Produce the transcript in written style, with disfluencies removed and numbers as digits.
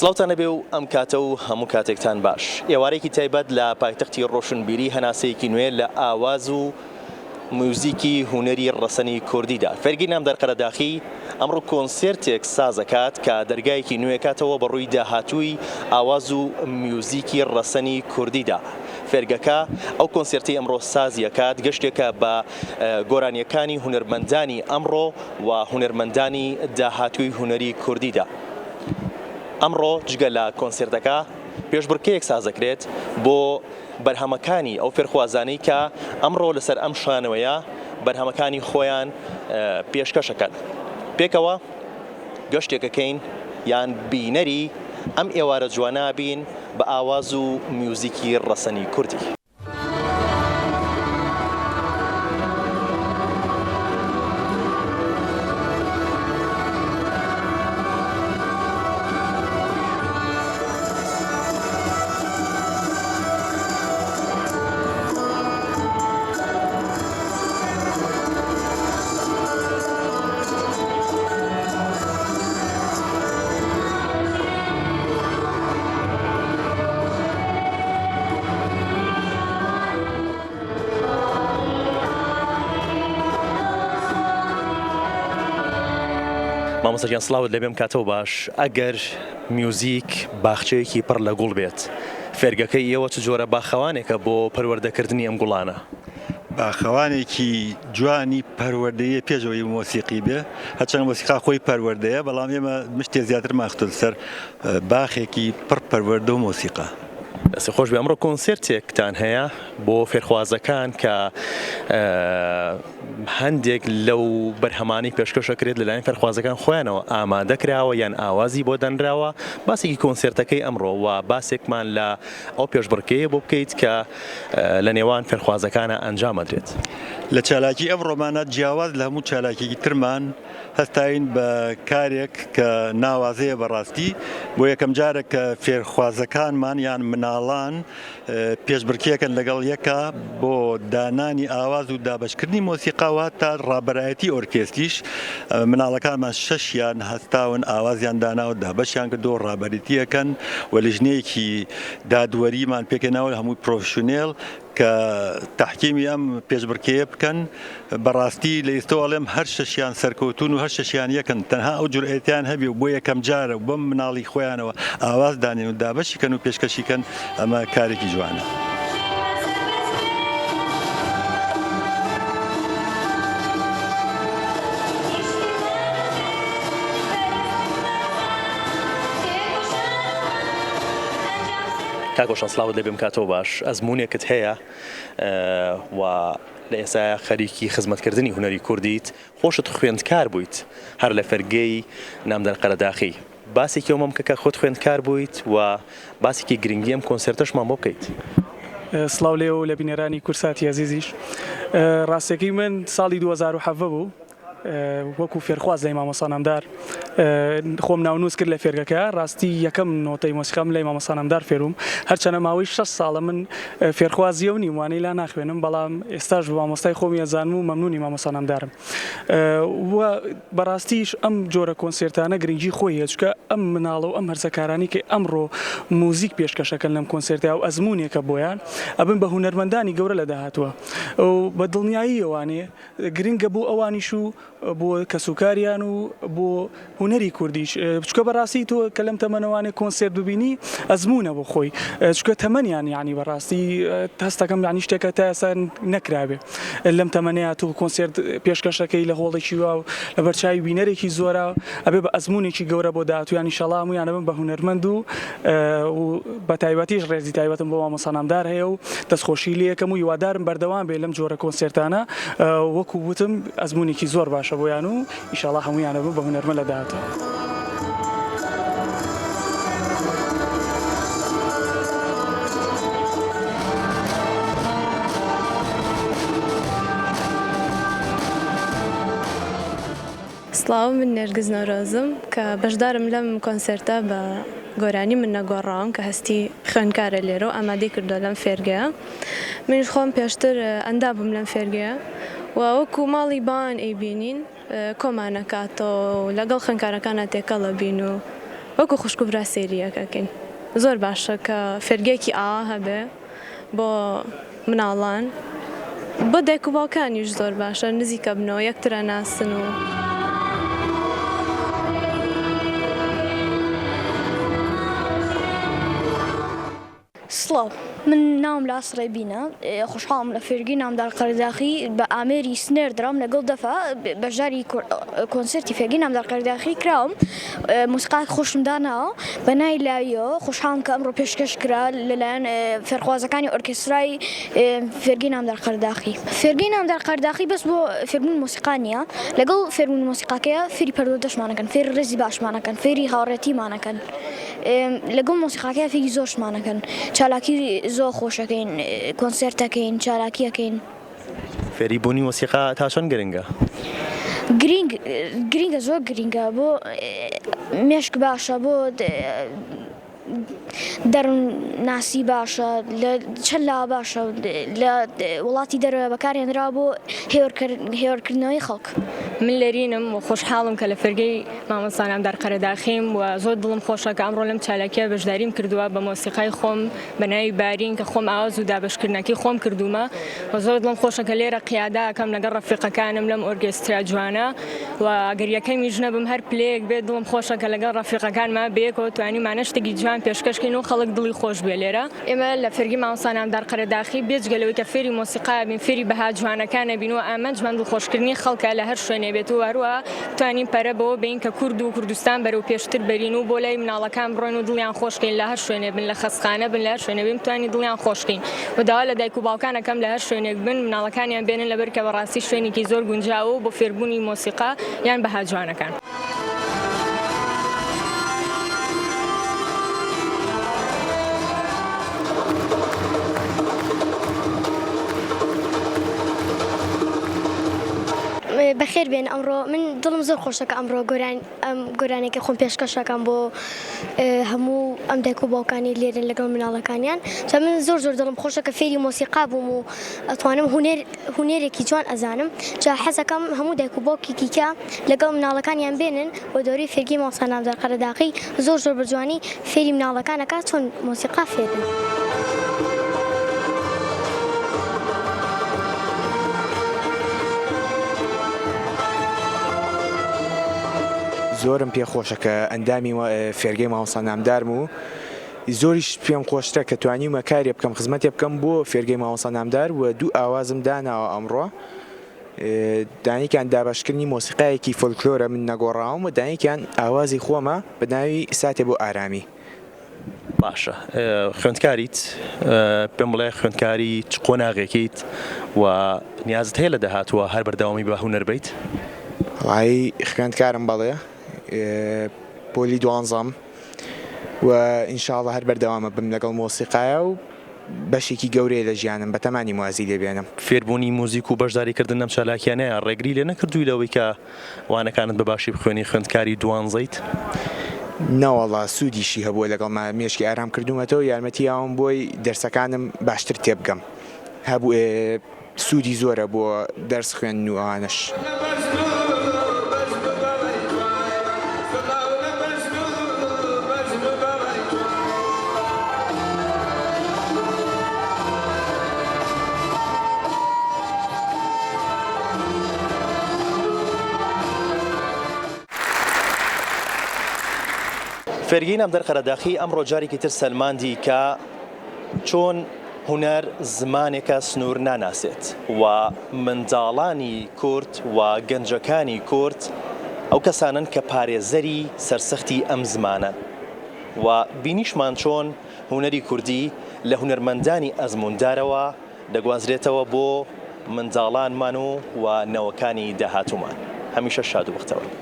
سڵاوتان لەبێ و ئەم کاتە و هەموو کاتێکتان باش. ئێوارەیەکی تایبەت لە پایتەختی ڕۆشنبیری هەناسەیەکی نوێ لە ئاواز و میوزیکی هونەری ڕەسەنی کوردیدا فێرگەی نامدار قەرەداخی ئەمڕۆ کۆنسێرتێک سازەکات کە دەرگایەکی نوێکاتەوە بە ڕووی داهاتووی ئاواز و میوزیکی ڕەسەنی کوردیدا. فێرگەکە ئەو کۆنسێرتەی ئەمڕۆ سازی ئەکات گەشتێکە بە گۆرانییەکانی هونەرمەندانی ئەمڕۆ و هونەرمەندانی داهاتووی هونەری کوردیدا. ئەمڕۆ جگە لە کۆنسێرتەکە پێشبڕکێیەک سازەکرێت بۆ بەرهەمەکانی ئەو فێرخوازانەی کە ئەمڕۆ لەسەر ئەم شانۆیە بەرهەمەکانی خۆیان پێشکەشەکەن. پێکەوە گەشتێکەکەین یان بینەری ئەم ئێوارە جوانە بین بە ئاواز و میوزیکی ڕەسەنی کوردی. مامۆستا گیان سڵاوت لێبێم کاتەوە باش ئەگەر میوزیک باخچەیەکی پڕ لە گوڵ بێت فێرگەکەی ئێوە چ جۆرە باخەوانێکە بۆ پەروەردەکردنی ئەم گوڵانە؟ باخەوانێکی جوانی پەروەردەیە پێش ئەوەی مۆسیقی بێ هەرچەند مۆسیقا خۆی پەروەردەیە بەڵام ئێمە مشتێ زیاترمان خستۆتە سەر باخێکی پڕ پەروەردە و مۆسیقا. دەست خۆش بێ ئەمڕۆ کۆنسێرتێکتان هەیە بۆ فێرخوازەکان کە هەندێک لەو بەرهەمانەی پێشکەش ئەکرێت لەلایەن فێرخوازەکان خۆیانەوە ئامادە کراوە یان ئاوازی بۆ دانراوە باسێکی کۆنسێرتەکەی ئەمڕۆ و باسێکمان لە ئەو پێشبڕکێیە بۆ بکەیت کە لە نێوان فێرخوازەکانە ئەنجام ئەدرێت. لە چالاکی ئەمڕۆمانە جیاواز لە هەموو چالاکیەکی ترمان هەستاین بە کارێک کە ناوازەیە بەڕاستی بۆ یەکەم جارە کە فێرخوازەکانمان یان مناڵان پێشبڕکێکەن لەگەڵ یەکا بۆ دانانی ئاواز و دابەشکردنی مۆسیقا و هەتا ڕابەرایەتی ئۆرکێستیش مناڵەکانمان شەشیان هەستاون ئاوازیان داناوە دابەشیان کردووە ڕابەریتیەکەن و لیژنەیەکی دادوەریمان پێکهێناوە هەمووی پرۆفشنێڵ کە تەحکیمی ئەم پێشبڕکێیە بکەن بەڕاستی لە ئیستەوە ئەڵێم هەر شەشیان سەرکەوتوون و هەر شەشیان یەکن تەنها ئەو جورئەتیان هەبێ و بۆ یەکەم جارە و بەم مناڵی خۆیانەوە ئاواز دانێن و دابەشی کەن و پێشکەشی کەن ئەمە کارێکی جوانە. کاک هۆشەنگ سڵاوت لێبێم کاتەوە باش ئەزموونێکت هەیە و لە ئێستایا خەریکی خزمەتکردنی هونەری کوردیت، خۆشت خوێندکار بوویت هەر لە فێرگەی نامدار قەرەداخی، باسێکی ئەوەمان بکە کە خۆت خوێندکار بوویت و باسێکی گرنگی ئەم کۆنسێرتەشمان بۆ بکەیت. سڵاو لێوە و لە بینەرانی کوردساتی ئەزیزیش. ڕاستیەکەی من ساڵی 2017 بوو وەکو فێرخواز لای مامۆستا نامدار خۆم ناونووس کرد لە فێرگەکە ڕاستی یەکەم نۆتەی مۆسیقام لای مامۆستا نامدار فێربووم هەرچەنە ماوەی شەش ساڵە من فێرخوازیە و نیم وانەی لا ناخوێنم بەڵام ئێستاش بە مامۆستای خۆمی ئەزانم و مەمنونی مامۆستا نامدارم و بەڕاستیش ئەم جۆرە کۆنسێرتانە گرنگی خۆی هەیە چونکە ئەم مناڵە و ئەم هەرزەکارانی کە ئەمڕۆ موزیک پێشکەشەکەن لەم کۆنسێرتە و ئەزمونێکە بۆیان ئەبن بە هونەرمەندانی گەورە لە داهاتووە و بە دڵنیاییەوانێ گرنگە بۆ ئەوانیش و بۆ کەسوکاریان و بۆ هونەری کوردیش چونکە بەڕاستی تۆ کە لەم تەمەنەوانێ کۆنسێرت ببینی ئەزموونە بۆ خۆی چونکە تەمەنیان یعنی بەڕاستی هەستەکەم یعنی شتێکە تا ئێستا نەکرابێ لەم تەمەنەیە تۆ کۆنسێرت پێشکەشەکەی لە هۆڵێکی وا و لەبەر چاوی بینەرێکی زۆرە ئەبێ بە ئەزموونێکی گەورە بۆ داهاتوویان ئیشەڵا هەموویان ئەبن بە هونەرمەند و و بە تایبەتیش ڕێزی تایبەتم بۆ مامۆستا نامدار هەیە و دەستخۆشی لێ یەکەم و هیوادارم بەردەوام بێ لەم جۆرە کۆنسێرتانە وەکو وتم ئەزموونێکی زۆر باشە بۆیان و ئیشەڵا هەموویان ئەبن بە هونەرمەند لە داهاتوو. سڵاو من نێرگز نەورۆزم کە بەشدارم لەم کۆنسێرتە بە گۆرانی من نەگۆڕاوم کە هەستی خوێندکارە لێرە و ئامادەی کردووە لەم فێرگەیە منیش خۆم پێشتر ئەندام بووم لەم فێرگەیە و وەکو ماڵی باوان ئەیبینین کۆمانەکاتەوە و لەگەڵ خوێندکارەکانا تێکەڵ ئەبین و. وەکو خوشک و برا سەیری یەک ئەکەین زۆر باشە کە فێرگەیەکی ئاوا هەبێ بۆ مناڵان بۆ دایک و باوکانیش زۆر باشە نزیک ئەبنەوە یەکتر ئەناسن و. سڵاو من ناوم لاس ڕێبینە خۆشحاڵم لە فێرگەی نامدار قەرەداخی بە ئامێری snare drum لەگەڵ دەفا بەشداری کۆنسێرتی فێرگەی نامدار قەرەداخی کراوم مۆسیقایەک خۆشم داناوە بە ناوی لاویەوە خۆشحاڵم کە ئەمڕۆ پێشکەش کرا لەلایەن فێرخوازەکانی ئۆرکێسترای فێرگەی نامدار قەرەداخی فێرگەی نامدار قەرەداخی بەس بۆ فێربوونی مۆسیقا نییە لەگەڵ فێربوونی مۆسیقاکەیە فێری پەروەردەشمانەکەن فێری ڕێزی باشمانەکەن فێری هاوڕێتیمانەکەن. لەگەڵ مۆسیقاکەیا فێری زۆر شتمان ئەکەن چالاکی زۆر خۆش ئەکەین کۆنسێرت ئەکەین چالاکی ئەکەین. فێری بوونی مۆسیقا تا چەند گرنگە؟ گرینگ گرینگە زۆر گرینگە بۆ مێشک باشە بۆ دەروون ناسی باشە لە چەند لاوە باشە لە وڵاتی دەرەوە بەکارهێنراوە بۆ هێورکردنەوەی خەڵک. من لەرینم و خۆشحاڵم کە لە فێرگەی مامۆستا نامدار قەرەداخیم و زۆر دڵم خۆشە کە ئەمڕۆ لەم چالاکیە بەشداریم کردووە بە مۆسیقای خۆم بە ناوی بارین کە خۆم ئاواز و دابەشکردنەکەی خۆم کردوومە و زۆر دڵم خۆشە کە لێرە قیادە ئەکەم لەگەڵ ڕەفیقەکانم لەم ئۆرگێسترا جوانە و گەر یەکەمیش نەبم هەر پلەیەک بێت دڵم خۆشە کە لەگەڵ ڕەفیقەکانما بەیەکەوە توانیمانە شتێکی جوان پێشکەش کەین و خەڵک دڵی خۆش بێ لێرە. ئێمە لە فێرگەی مامۆستا نامدار قەرەداخی بێجگە لەوەی کە فێری مۆسیقا ئەبین فێری بەها جوانەکان ئەبین و ئامانجمان دڵخۆشکردنی خەڵکە لە هەر شوێنێ بێت و هەروەها بتوانین پەرە بەوە بەین کە کورد و کوردستان بەرەو پێشتر بەرین و بۆ لای مناڵەکان بڕۆین و دڵیان خۆش کەین لە هەر شوێنێ بن لە خەستخانە بن لە هەر شوێنێ بین بتوانین دڵیان خۆش کەین و داوا لە دایک و باوکان ئەکەم لە هەر شوێنێک بن مناڵەکانیان بێنن لەبەر کە بەڕاستی شوێنێکی زۆر گونجاوە و بۆ فێربوونی مۆسیقا یان بەها جوانەکان. بەخێر بێن ئەمڕۆ من دڵم زۆر خۆشە کە ئەمڕۆ گۆران ئەم گۆرانێکی خۆم پێشکەشەکەم بۆ هەموو ئەم دایک و باوکانی لێرن لەگەڵ مناڵەکانیان جا من زۆر زۆر دڵم خۆشە کە فێری مۆسیقا بووم و ئەتوانم هونەر هونەرێکی جوان ئەزانم جا حەزەکەم هەموو دایک و باوکێکی کە لەگەڵ مناڵەکانیان بێنن بۆ دەورەی فێرگەی مامۆستا نامدار قەرەداغی زۆر زۆر بە جوانی فێری مناڵەکان ئەکات چۆن مۆسیقا فێر بن. زۆرم پێ خۆشە کە ئەندامی فێرگەی مامۆستا نامدارم و زۆریش پێم خۆشترە کە توانیومە کارێ بکەم خزمەتێ بکەم بۆ فێرگەی مامۆستا نامدار و دوو ئاوازم داناوە ئەمڕۆ دانێکیان دابەشکردنی مۆسیقایەکی فۆلکلۆرە من نەگۆڕاوم و دانێکیان ئاوازی خۆمە بە ناوی ساتێ بۆ ئارامی. باشە خوێندکاریت پێم بڵێ خوێندکاری چ قۆناغێکیت و نیازت هەیە لە داهاتووە هەر بەردەوامی بە هونەر بیت؟ وەڵایی خوێندکارم بەڵێ پۆلی دوانزەم و ئینشاڵڵا هەر بەردەوامە بم لەگەڵ مۆسیقایا و بەشێکی گەورەیە لە ژیانم بەتەمانیم وازی لێ بێنم. فێربوونی موزیک و بەشداریکردن لەم چالاکیانەیە ڕێگری لێ نەکردووی لەوەی کە وانەکانت بە باشی بخوێنی خوێندکاری دوانزەیت؟ نەوەڵا سوودیشی هەبووە لەگەڵما مێشکی ئارام کردوومەتەوە یارمەتی یاوم بۆی دەرسەکانم باشتر تێبگەم هەبوو سوودی زۆرە بۆ دەرس خوێندن و ئەوانەش. فێرگەی نامدار قەرەداخی ئەمڕۆ جارێکی تر سەلماندی کە چۆن هونەر زمانێکە سنوور ناناسێت و منداڵانی کورد و گەنجەکانی کورد ئەو کەسانەن کە پارێزەری سەرسەختی ئەم زمانەن و بینیشمان چۆن هونەری کوردی لە هونەرمەندانی ئەزمووندارەوە دەگوازرێتەوە بۆ منداڵانمان و و نەوەکانی داهاتوومان. هەمیشە شاد و بەختەوەر بن.